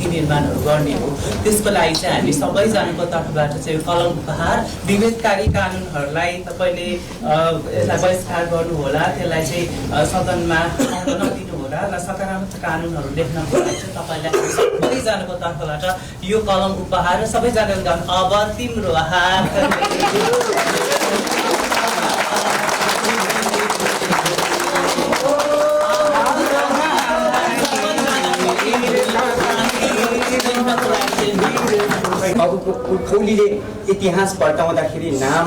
निर्माणहरू गर्ने हो। त्यसको लागि चाहिँ हामी सबैजनाको तर्फबाट चाहिँ कलम उपहार विभेदकारी कानुनहरूलाई तपाईँले यसलाई बहिष्कार गर्नुहोला, त्यसलाई चाहिँ सदनमा आउन नदिनुहोला र सकारात्मक कानुनहरू लेख्नको लागि चाहिँ तपाईँलाई सबैजनाको तर्फबाट यो कलम उपहार र सबैजनाले गाउँ अब तिम्रो हात अबको पुर्खौलीले इतिहास पल्टाउँदाखेरि नाम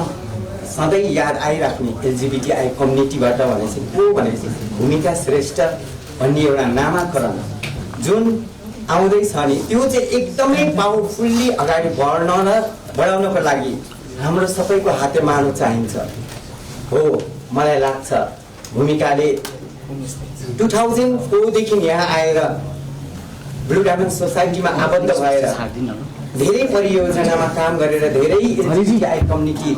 सधैँ याद आइराख्ने एलजिबिटिआई कम्युनिटीबाट भनेपछि को भनेपछि भूमिका श्रेष्ठ भन्ने एउटा नामाकरण जुन आउँदैछ नि त्यो चाहिँ एकदमै पावरफुल्ली अगाडि बढ्न र बढाउनको लागि हाम्रो सबैको हातेमालो चाहिन्छ हो। मलाई लाग्छ भूमिकाले 2004 देखि यहाँ आएर ब्लू डायमन्ड सोसाइटीमा आबद्ध भएर धेरै परियोजनामा काम गरेर धेरै एलजिबिटिआई कम्युनिटी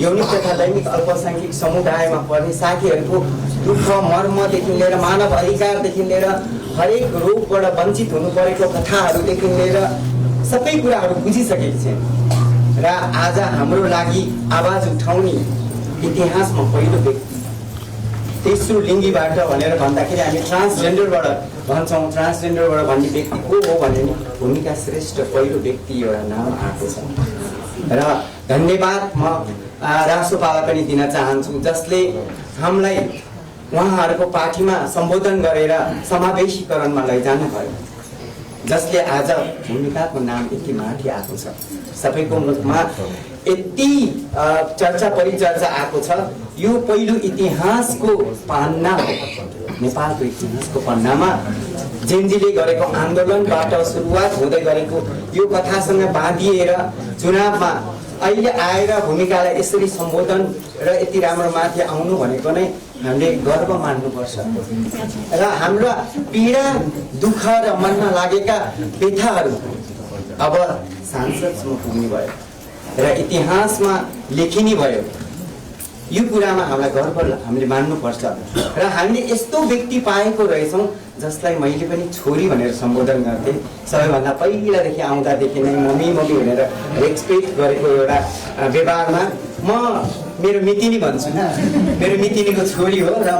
यौनिक तथा लैङ्गिक अल्पसङ्ख्यक समुदायमा पर्ने साथीहरूको दुःख मर्मदेखि लिएर मानव अधिकारदेखि लिएर हरेक रोगबाट वञ्चित हुनु परेको कथाहरूदेखि लिएर सबै कुराहरू बुझिसकेको छन् र आज हाम्रो लागि आवाज उठाउने इतिहासमा पहिलो व्यक्ति तेस्रो लिङ्गीबाट भनेर भन्दाखेरि हामी ट्रान्सजेन्डरबाट भन्छौँ। ट्रान्सजेन्डरबाट भन्ने व्यक्ति को हो भने भूमिका श्रेष्ठ पहिलो व्यक्ति एउटा नाम आएको छ र धन्यवाद म रासोपालाई पनि दिन चाहन्छु जसले हामीलाई उहाँहरूको पार्टीमा सम्बोधन गरेर समावेशीकरणमा लैजानु भयो, जसले आज भूमिकाको नाम यति माथि आएको छ, सबैको मुखमा यति चर्चा परिचर्चा आएको छ। यो पहिलो इतिहासको पन्ना हो, नेपालको इतिहासको पन्नामा जेनजीले गरेको आन्दोलनबाट सुरुवात हुँदै गरेको यो कथासँग बाँधिएर चुनावमा अहिले आएर भूमिकालाई यसरी सम्बोधन र यति राम्रो माथि आउनु भनेको नै हामीले गर्व मान्नुपर्छ र हाम्रा पीडा दुःख र मनमा लागेका व्यथाहरू अब सांसदसम्म पुग्ने भयो र इतिहासमा लेखिने भयो। यो कुरामा हामीलाई गर्व हामीले मान्नुपर्छ र हामीले यस्तो व्यक्ति पाएको रहेछौँ जसलाई मैले पनि छोरी भनेर सम्बोधन गर्थेँ। सबैभन्दा पहिलादेखि आउँदादेखि नै मम्मी मम्मी भनेर रेस्पेक्ट गरेको एउटा व्यवहारमा म मेरो मितिनी भन्छु, मेरो मितिनीको छोरी हो र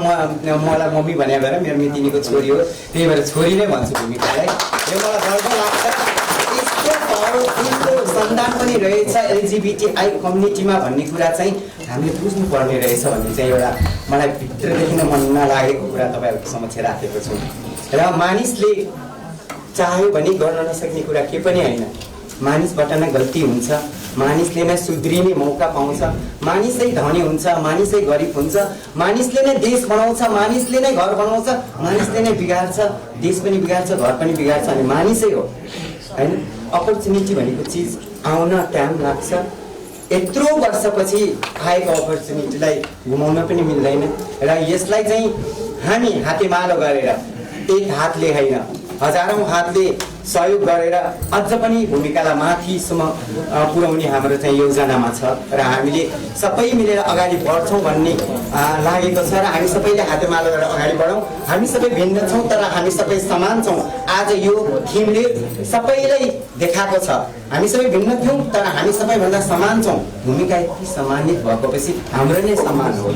मलाई मम्मी भने भएर मेरो मितिनीको छोरी हो, त्यही भएर छोरी नै भन्छु भूमिकालाई। यो मलाई गर्व लाग्छ। यस्तो पावरफुल सन्तान पनि रहेछ एलजिबिटिआई कम्युनिटीमा भन्ने कुरा चाहिँ हामीले बुझ्नुपर्ने रहेछ भन्ने चाहिँ एउटा मलाई भित्रदेखि नै मनमा लागेको कुरा तपाईँहरूको समक्ष राखेको छु। र मानिसले चाह्यो भने गर्न नसक्ने कुरा के पनि होइन, मानिसबाट नै गल्ती हुन्छ, मानिसले नै सुध्रिने मौका पाउँछ, मानिसै धनी हुन्छ, मानिसै गरिब हुन्छ, मानिसले नै देश बनाउँछ, मानिसले नै घर बनाउँछ, मानिसले नै बिगार्छ, देश पनि बिगार्छ, घर पनि बिगार्छ, अनि मानिसै हो होइन। अपर्च्युनिटी भनेको चिज आउन टाइम लाग्छ, यत्रो वर्षपछि आएको अपर्च्युनिटीलाई गुमाउन पनि मिल्दैन र यसलाई चाहिँ हामी हातेमालो गरेर एक हातले होइन हजारौं हातले सहयोग गरेर अझ पनि भूमिकालाई माथिसम्म पुर्याउने हाम्रो चाहिँ योजनामा छ र हामीले सबै मिलेर अगाडि बढ्छौँ भन्ने लागेको छ र हामी सबैले हातेमालो गरेर अगाडि बढौँ। हामी सबै भिन्न छौँ तर हामी सबै समान छौँ। आज यो थिमले सबैलाई देखाएको छ हामी सबै भिन्न थियौँ तर हामी सबैभन्दा समान छौँ। भूमिका यति सम्मानित भएपछि हाम्रो नै सम्मान हो।